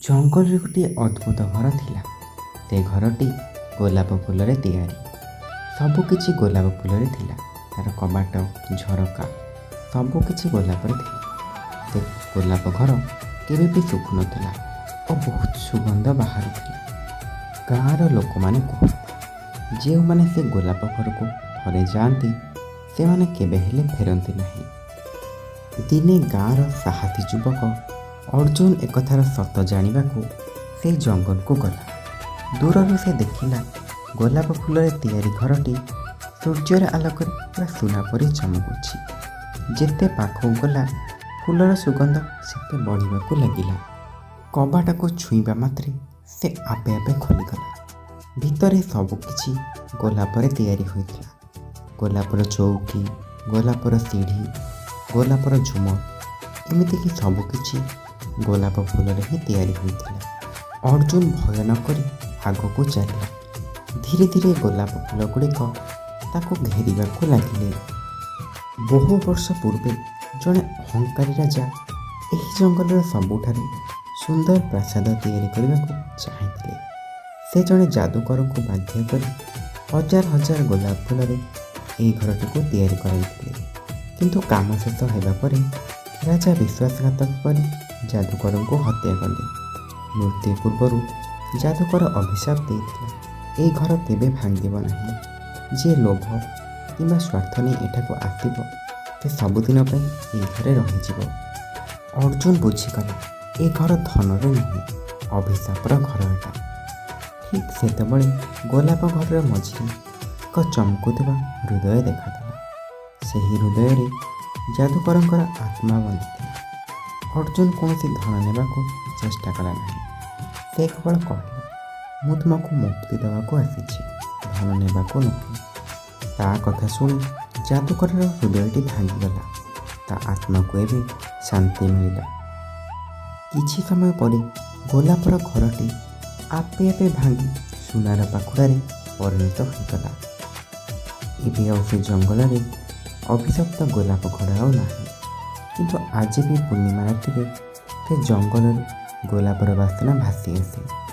ଜଙ୍ଗଲରେ ଗୋଟିଏ ଅଦ୍ଭୁତ ଘର ଥିଲା। ସେ ଘରଟି ଗୋଲାପ ଫୁଲରେ ତିଆରି। ସବୁକିଛି ଗୋଲାପ ଫୁଲରେ ଥିଲା। ତା'ର କବାଟ, ଝରକା ସବୁକିଛି ଗୋଲାପରେ ଥିଲା। ସେ ଗୋଲାପ ଘର କେବେ ବି ଶୁଖୁନଥିଲା ଓ ବହୁତ ସୁଗନ୍ଧ ବାହାରୁଥିଲା। ଗାଁର ଲୋକମାନେ କୁହନ୍ତି, ଯେଉଁମାନେ ସେ ଗୋଲାପ ଘରକୁ ଥରେ ଯାଆନ୍ତି, ସେମାନେ କେବେ ହେଲେ ଫେରନ୍ତି ନାହିଁ। ଦିନେ ଗାଁର ସାହସୀ ଯୁବକ ଅର୍ଜୁନ ଏକଥାର ସତ ଜାଣିବାକୁ ସେଇ ଜଙ୍ଗଲକୁ ଗଲା। ଦୂରରୁ ସେ ଦେଖିଲା, ଗୋଲାପ ଫୁଲରେ ତିଆରି ଘରଟି ସୂର୍ଯ୍ୟର ଆଲୋକରେ ପୁରା ସୁନା ପରି ଚମକୁଛି। ଯେତେ ପାଖକୁ ଗଲା, ଫୁଲର ସୁଗନ୍ଧ ସେତେ ବଢ଼ିବାକୁ ଲାଗିଲା। କବାଟକୁ ଛୁଇଁବା ମାତ୍ରେ ସେ ଆପେ ଆପେ ଖୋଲିଗଲା। ଭିତରେ ସବୁକିଛି ଗୋଲାପରେ ତିଆରି ହୋଇଥିଲା। ଗୋଲାପର ଚୌକି, ଗୋଲାପର ସିଢ଼ି, ଗୋଲାପର ଝୁମର, ଏମିତିକି ସବୁକିଛି ଗୋଲାପ ଫୁଲରେ ହିଁ ତିଆରି ହୋଇଥିଲା। ଅର୍ଜୁନ ଭୟ ନ କରି ଆଗକୁ ଚାଲିଲା। ଧୀରେ ଧୀରେ ଗୋଲାପ ଫୁଲ ଗୁଡ଼ିକ ତାକୁ ଘେରିବାକୁ ଲାଗିଲେ। ବହୁ ବର୍ଷ ପୂର୍ବେ ଜଣେ ଅହଙ୍କାରୀ ରାଜା ଏହି ଜଙ୍ଗଲର ସବୁଠାରୁ ସୁନ୍ଦର ପ୍ରାସାଦ ତିଆରି କରିବାକୁ ଚାହିଁଥିଲେ। ସେ ଜଣେ ଯାଦୁକରଙ୍କୁ ବାଧ୍ୟ କରି ହଜାର ହଜାର ଗୋଲାପ ଫୁଲରେ ଏହି ଘରଟିକୁ ତିଆରି କରାଇଥିଲେ। କିନ୍ତୁ କାମ ଶେଷ ହେବା ପରେ ରାଜା ବିଶ୍ୱାସଘାତକ କରି ଯାଦୁକରଙ୍କୁ ହତ୍ୟା କଲେ। ମୃତ୍ୟୁ ପୂର୍ବରୁ ଯାଦୁକର ଅଭିଶାପ ଦେଇଥିଲା, ଏହି ଘର କେବେ ଭାଙ୍ଗିବ ନାହିଁ। ଯିଏ ଲୋଭ କିମ୍ବା ସ୍ୱାର୍ଥ ନେଇ ଏଠାକୁ ଆସିବ, ସେ ସବୁଦିନ ପାଇଁ ଏହି ଘରେ ରହିଯିବ। ଅର୍ଜୁନ ବୁଝିଗଲା, ଏ ଘର ଧନର ନୁହେଁ, ଅଭିଶାପର ଘର ଏଟା। ଠିକ୍ ସେତେବେଳେ ଗୋଲାପ ଘରର ମଝିରେ ଏକ ଚମକୁଥିବା ହୃଦୟ ଦେଖାଦେଲା। ସେହି ହୃଦୟରେ ଯାଦୁକରଙ୍କର ଆତ୍ମା ବନ୍ଦିଥିଲା। ଅର୍ଜୁନ କୌଣସି ଧନ ନେବାକୁ ଚେଷ୍ଟା କଲା ନାହିଁ। ସେ କେବଳ କହିଲା, "ମୁଁ ତୁମକୁ ମୁକ୍ତି ଦେବାକୁ ଆସିଛି, ଧନ ନେବାକୁ ନୁହେଁ।" ତା କଥା ଶୁଣି ଯାଦୁକରର ହୃଦୟଟି ଭାଙ୍ଗିଗଲା। ତା ଆତ୍ମାକୁ ଏବେ ଶାନ୍ତି ମିଳିଲା। କିଛି ସମୟ ପରେ ଗୋଲାପର ଘରଟି ଆପେ ଆପେ ଭାଙ୍ଗି ସୁନାର ପାଖୁଡ଼ାରେ ପରିଣତ ହୋଇଗଲା। ଏବେ ଆଉ ସେ ଜଙ୍ଗଲରେ ଅଭିଶପ୍ତ ଗୋଲାପ ଘର ଆଉ ନାହିଁ। କିନ୍ତୁ ଆଜି ବି ପୂର୍ଣ୍ଣିମା ରାତିରେ ସେ ଜଙ୍ଗଲରୁ ଗୋଲାପର ବାସ୍ନା ଭାସି ଆସେ।